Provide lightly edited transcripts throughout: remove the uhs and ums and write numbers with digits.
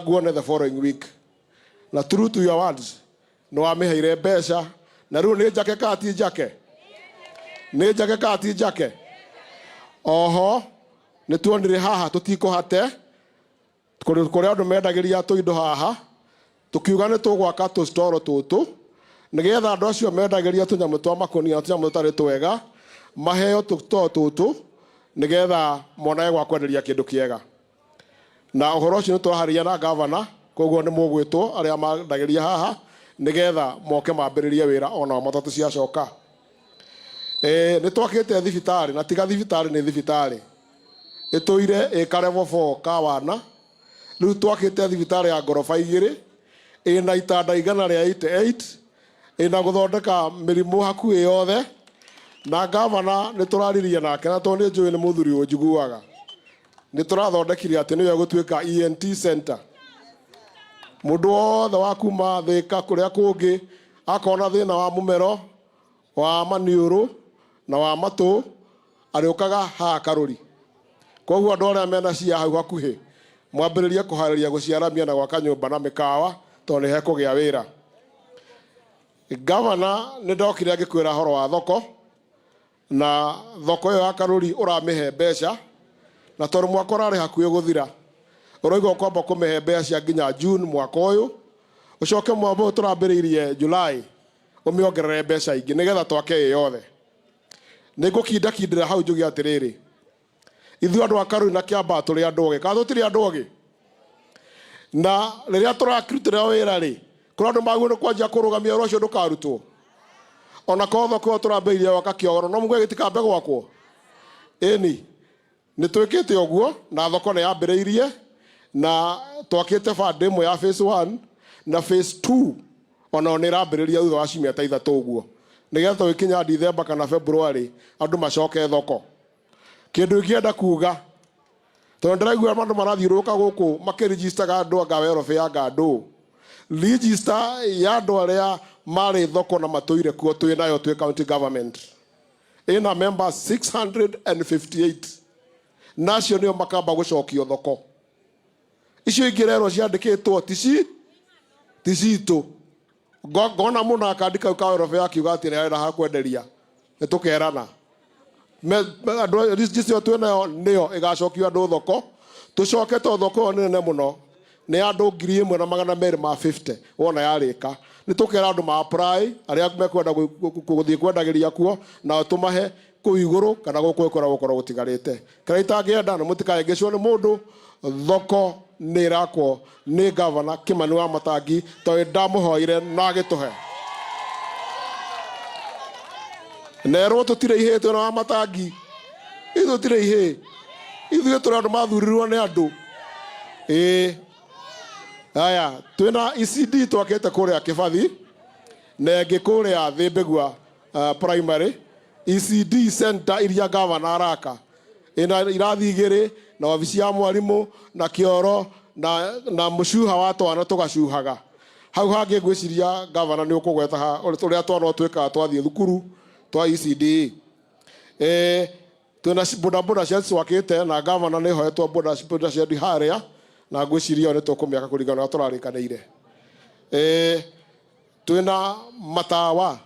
Nguone the following week. Na true to your words, nĩ wamĩheire mbeca na rĩu nĩ njake kana ti njake? Nĩ njake kana ti njake? Oho nĩ tuonire haha tũtikũhate kũrĩa andũ mendagĩria tũindo haha, tũkiuga nĩ tũgwaka tũstoro tũtũ nĩgetha andũ acio mendagĩria tũnyamũ twa makũnia na tũnyamũ tũtarĩ twega maheo tũstoro tũtũ nĩgetha monage gwa kwenderia kĩndũ kĩega. Na ũhoro ũcio nĩ tũraharĩria na gavana, koguo nĩ mũgwĩtwo arĩa mandagĩria haha nĩgetha moke mambĩrĩrie wĩra onao matatũ ciacoka. Nĩ twakĩte thibitarĩ, na tiga thibitarĩ nĩ thibitarĩ ĩtũire ĩka level 4 Kawana. Rĩu twakĩte thibitarĩ ya ngoroba igĩrĩ ĩna itanda 188, ĩna gũthondeka mĩrimũ hakuhĩ yothe. Na gavana nĩ tũraririe nake, na tondũ nĩ njũĩ nĩ mũthuri ũnjiguaga, nĩ tũrathondekire atĩ nĩyo ĩgũtuĩka ENT center. Mũndũ wothe wa kuma Thĩka kũrĩa kũngĩ akona thĩna wa mũmero, wa maniũrũ na wa matũ, arĩũkaga haha Karũri. Koguo andũ arĩa mena cia hau hakuhĩ mwambĩrĩrie kũharĩria gũciaramia na gwaka nyũmba na mĩkawa, tondũ nĩ hekũgĩa wĩra. Gavana nĩ ndokire ngĩkwĩra horo wa thoko, na thoko ĩyo ya Karũri ũramĩhe mbeca, na tondũ mwaka ũrarĩ hakuhĩ gũthira, ũroiga ũkwamba kũmĩhe mbeca nginya June mwaka ũyũ, ũcoke mwaka ũyũ tũrambĩrĩirie July ũmĩongerere mbeca ingĩ nĩgetha twake ĩ yothe. Nĩ ngũkindakindĩra hau njuge atĩrĩrĩ, ithuĩ andũ a Karũri na Kĩambaa tũrĩ andũ ogĩ, kana tũtirĩ andũ ogĩ? Na rĩrĩa tũrakĩrutĩra wĩra rĩ, kũrĩ andũ magĩrĩirwo nĩ kwanjia kũrũgamia wĩra ũcio ndũkarutwo. Ona korwo thoko ĩyo tũrambĩrĩirie gwaka kĩogoro, no muge gĩtikambe gwakwo? Ĩni, nĩ twĩkĩte ũguo na thoko nĩ yambĩrĩirie, na twakĩte band ĩmwe ya phase 1 na phase 2 onayo nĩ ĩrambĩrĩria thutha wa ciumia ta ithatũ ũguo, nĩgetha tũgĩkinya Dithemba kana February andũ macoke thoko. Kĩndũ ingĩenda kuga, tondũ ndĩraigua andũ marathiũrũrũka gũkũ makĩregistaga andũ anga welfare anga andũ, register ya andũ arĩa marĩ thoko na matũire kuo twĩ nayo twĩ county government ĩna members 658, na acio nĩo makamba gũcokio thoko. Icio ingĩ rerwo ciandĩkĩtwo ti citũ. Ngona mũndũ akandika kau ka welfare akiuga atĩ nĩ arenda ha kwenderia, nĩ tũkerana. Andũ list ĩyo twĩ nayo nĩyo ĩgacokio andũ thoko. Tũcoke to thoko ĩyo nĩ nene mũno, nĩ andũ ngiri ĩmwe na magana merĩ ma 50 wona yarĩka. Nĩ tũkera andũ ma apply arĩa mekwenda gũthiĩ kwendagĩria kuo, nao tũmahe kũu igũrũ kana gũkũ ĩkoragwo gũkorwo gũtigarĩte. Kĩrĩa itangĩenda nĩ mũtikahĩngĩcwo nĩ mũndũ, thoko nĩ ĩrakwo nĩ gavana Kĩmani wa Matangi, tondũ ndamũhoire na agĩtũhe. Nerwo tũtirĩ ihĩĩ twĩna wa Matangi, ithuĩ tũtirĩ ihĩĩ, ithuĩ tũrĩ andũ mathurirwo nĩ andũ. Ĩĩ haya, twĩna ECD twakĩte kũrĩa Kĩbathi na ĩngĩ kũrĩa Thĩmbĩgua primary. ECD center iria gavana araka ĩna irathi igĩrĩ na wabici ya mwarimũ na kĩoro na mũcuha wa twana tũgacuhaga. Hau hangĩ ngwĩciria gavana nĩ ũkũgweta ha ũrĩa twana twĩkaga twathiĩ thukuru twa ECD. Twĩna boda boda cia twakĩte na gavana nĩ hoetwo boda boda cia harĩa, na ngwĩciria nĩ tũkũmĩaka kũringana na ũrĩa tũrarĩkanĩire. Twĩna matawa,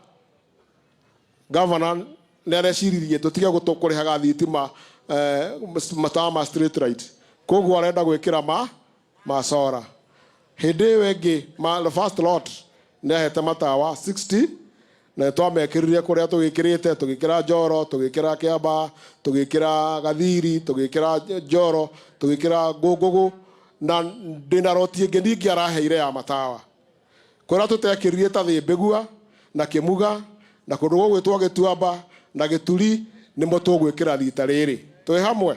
gavana nĩ areciririe tũtige kũrĩhaga thitima, matawa ma street light, koguo arenda gwĩkĩra ma solar. Hĩndĩ ĩyo ĩngĩ the first lot nĩ ahete matawa 60, na twamekĩrire kũrĩa tũgĩkĩrĩte, tũgĩkĩra Njoro, tũgĩkĩra Kĩambaa, tũgĩkĩra Gathiri, tũgĩkĩra Njoro, tũgĩkĩra Ngũngũgũ, na ndĩna roti ĩngĩ ningĩ araheire ya matawa. Kũrĩa tũtekĩririe ta Thĩmbĩgua na Kĩmuga na kũndũ gũgwĩtwo Gĩtuamba na Gĩturi, nĩmo tũgwĩkĩra rita rĩrĩ. Twĩ hamwe?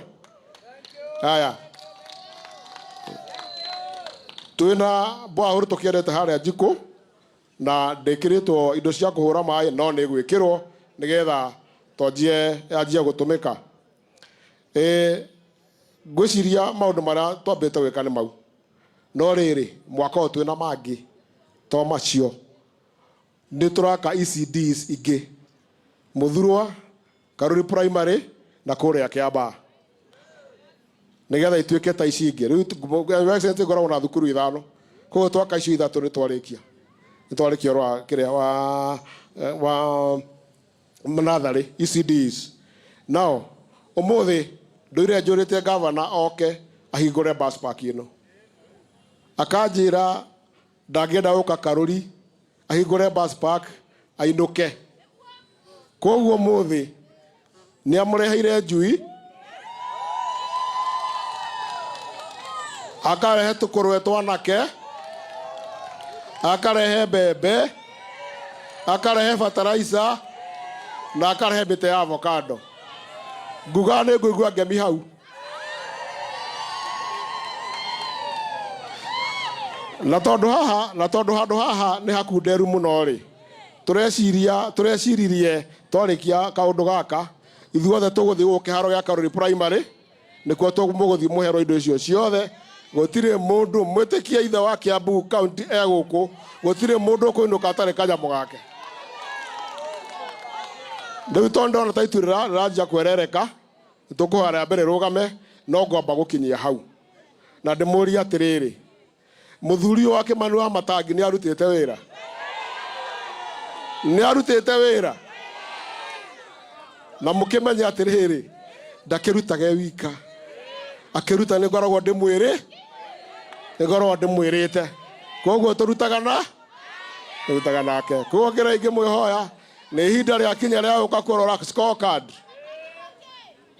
Haya, twĩna borehole tũkĩendete harĩa Njikũ, na ndĩkĩrĩtwo indo cia kũhũra maĩ, no nĩ ĩgwĩkĩrwo nĩgetha twanjie yanjie gũtũmĩka. Ngwĩciria maũndũ marĩa twambĩte gwĩka nĩ mau, no rĩrĩ mwaka ũyũ twĩna mangĩ to macio. Nĩ tũraka ECDs ingĩ Mũthurwa, Karuri Primary na kũrĩa Kĩambaa. Nĩgetha ituĩke ta ici ingĩ. Rĩu Your Excellency ngoragwo na thukuru ithano. Koguo twaka icio ithatũ nĩ twarĩkia. Nĩ twarĩkia ũhoro wa kĩrĩa wa wa natharĩ ECDs. Now, ũmũthĩ ndũire njũrĩte gavana oke ahingũre bus park ĩno. Akanjĩra ndangĩenda gũka Karũri ahingũre bus park ainũke. Koguo ũmũthĩ nĩ amũreheire njui akarehe tũkũrwe twanake akarehe mbembe akarehe bataraica na akarehe mĩtĩ ya avocado. Nguga nĩ ngũigua ngemi hau. Na tondũ haha na tondũ handũ haha nĩ hakunderu mũno rĩ, tũreciria tũreciririe twarĩkia kaũndũ gaka ithuothe tũgũthiĩ gũkũ kĩharo gĩa Karũri Primary nĩkuo mũgũthiĩ mũherwo indo icio ciothe. Gũtirĩ mũndũ mwĩtĩkie ithe wa Kiambu County e gũkũ, gũtirĩ mũndũ ũkũinũka atarĩ kanyamũ gake. Rĩu tondũ ndona ta itu rĩranjia kwerereka, nĩtũkũhoya rĩa mbere rũgame, no ngwamba gũkinyia hau na ndĩmũrie atĩrĩrĩ, mũthuri ũyũ wa Kĩmani wa Matangi nĩ arutĩte wĩra? Nĩ arutĩte wĩra? Na mũkĩmenye atĩrĩrĩ, ndakĩrutaga e wika, akĩruta nĩ ngoragwo ndĩmwĩrĩ, nĩ ngoragwo ndĩmwĩrĩte. Koguo tũrutaga na tũrutaga nake. Koguo kĩrĩa ingĩmwĩhoya nĩ ihinda rĩakinya rĩa gũka kũrora scorecard.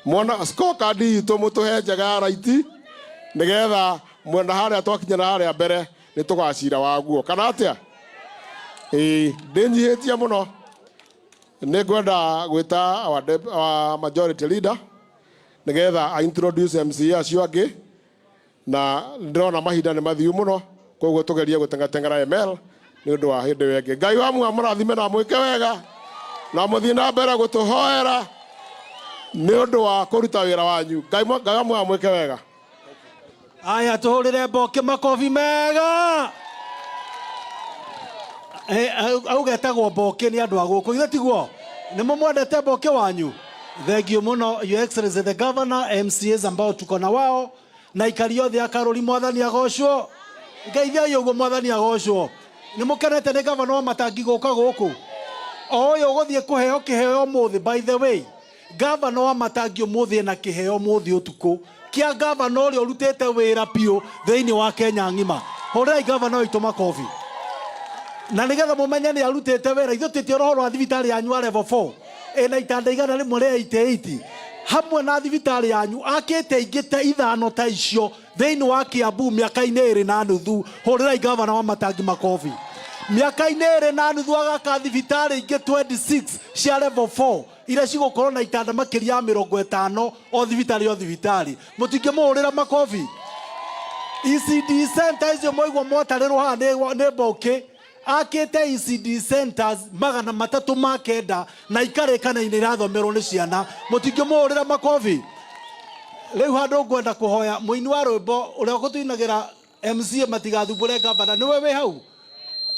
Mwana scorecard itũ mũtũhe njega ya raiti nĩgetha mwena harĩa twakinya na harĩa mbere nĩ tũgacira waguo kana atĩa? Ĩĩ, ndĩnyihĩtie mũno. Nĩ ngwenda gwĩta our majority leader nĩgetha a introduce MCA acio angĩ na ndĩrona mahinda nĩ mathiu mũno koguo tũgerie gũteng'ateng'era ML nĩ ũndũ wa hĩndĩ ĩyo ĩngĩ. Ngai wa muoyo amũrathime na amwĩke wega na mũthiĩ na mbere gũtũhoera nĩ ũndũ wa kũruta wĩra wanyu. Ngai Ngai wa muoyo amwĩke wega. Aya tũhũrĩre Mboki makobi mega. Eh, auga etagwo Mboki nĩ andũ a gũkũ ithe tiguo nĩ mũmwendete Mboki wanyu. Thank you mũno Your Excellency the Governor, MCAs ambao tuko na wao na aikari othe a Karũri. Mwathani agocwo. Ngeithiai ũguo, mwathani agocwo. Nĩ mũkenete nĩ gavana wa Matangi gũka gũkũ o ũyũ ũgũthiĩ kũheo kĩheo ũmũthĩ? By the way, gavana wa Matangi ũmũthĩ ena kĩheo ũmũthĩ ũtukũ kĩa gavana ũrĩa ũrutĩte wĩra biũ thĩinĩ wa Kenya ng'ima. Hũrĩrai gavana witũ makobi. Na nĩgetha mũmenye nĩ arutĩte wĩra, ithuĩ twĩtie ũhoro wa thibitarĩ yanyu ya level 4 ĩna itanda 188 hamwe na thibitarĩ yanyu akĩte ingĩ ta ithano ta icio thĩinĩ wa Kiambu mĩaka-inĩ 2.5. Hũrĩrai gavana wa Matangi makobi. Mĩaka-inĩ 2.5 agaka thibitarĩ ingĩ 26 cia level 4 iria cigũkorwo na itanda makĩria ya 50 o thibitarĩ o thibitarĩ. Mũtingĩmũhũrĩra makobi? ECD center icio mwaigua mwatarĩrwo haha nĩ Mboki, akĩte ECD centers 309 na ikarĩkana-inĩ irathomerwo nĩ ciana. Mũtingĩmũhũrĩra makobi? Rĩu handũ ngwenda kũhoya mũini wa rwĩmbo ũrĩa ũgũtũinagĩra MCA matigathumbũre gavana nĩwe wĩ hau.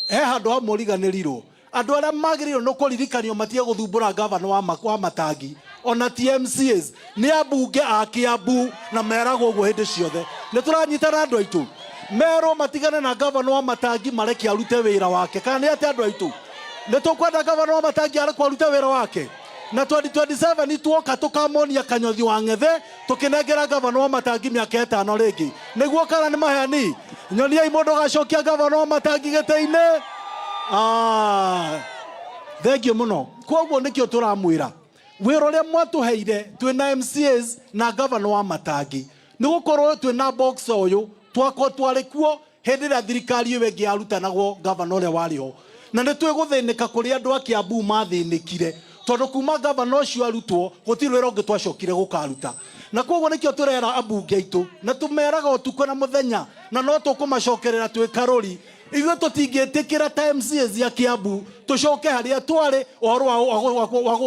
He handũ hamwe ũriganĩrirwo. Andũ arĩa magĩrĩirwo nĩ kũririkanio matige gũthumbũra gavana wa Matangi ona ti MCAs, nĩ ambunge a Kiambu, na meragwo ũguo hĩndĩ ciothe. Nĩ tũranyitana andũ aitũ? Merwo matigane na gavana wa Matangi, mareke arute wĩra wake. Kana nĩ atĩa andũ aitũ? Nĩ tũkwenda gavana wa Matangi arekwo arute wĩra wake, na 2027 tuoka tũkamonia kanyothi wa ng'ethe tũkĩnengera gavana wa Matangi mĩaka 5 rĩngĩ. Nĩguo kana nĩ maheni? Nyoniai mũndũ ũgacokia gavana wa Matangi gĩtĩ-inĩ. Ah, thank you mũno. Koguo nĩkĩo tũramwĩra wĩra ũrĩa mwatũheire twĩna MCAs na gavana wa Matangi nĩ gũkorwo twĩna box ũyũ twako twarĩ kuo hĩndĩ ĩrĩa thirikari ĩyo ĩngĩ yarutanagwo gavana ũrĩa warĩ ho, na nĩ twĩgũthĩnĩka kũrĩa andũ a Kiambu mathĩnĩkire tondũ kuma gavana ũcio arutwo gũtirĩ wĩra ũngĩ twacokire gũkaruta. Na koguo nĩkĩo tũrera ambunge aitũ na tũmeraga ũtukũ na mũthenya, na no tũkũmacokerera twĩ Karũri. Ithuĩ tũtingĩtĩkĩra ta MCAs a Kiambu tũcoke harĩa twarĩ ũhoro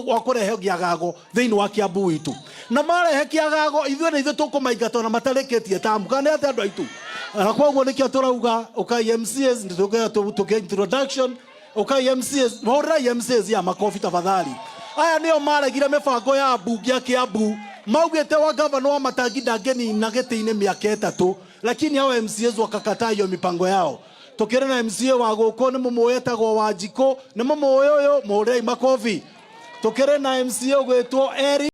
wa kũrehe kĩagago thĩinĩ wa Kiambu witũ. Na marehe kĩagago ithuĩ nĩ ithuĩ tũkũmaingata ona matarĩkĩtie tamu. Kana nĩ atĩa andũ aitũ? Na koguo nĩkĩo tũrauga ũkai MCAs, tũke introduction. Ũkai MCAs, hũrĩrai MCAs ya makobi tafadhali. Aya nĩo maregire mĩbango ya ambunge a Kiambu. Maugĩte wa gavana wa Matangi ndangĩnina gĩtĩ-inĩ mĩaka 3, lakini hao MCAs wakakataa hiyo mipango yao. Tukĩrĩ na MCA wa gũkũ nĩ mũmũĩ, etagwo Wanjikũ. Nĩ mũmũĩ ũyũ? Mũhũrĩrei makobi. Tukĩrĩ na MCA ũgwĩtwo Eri.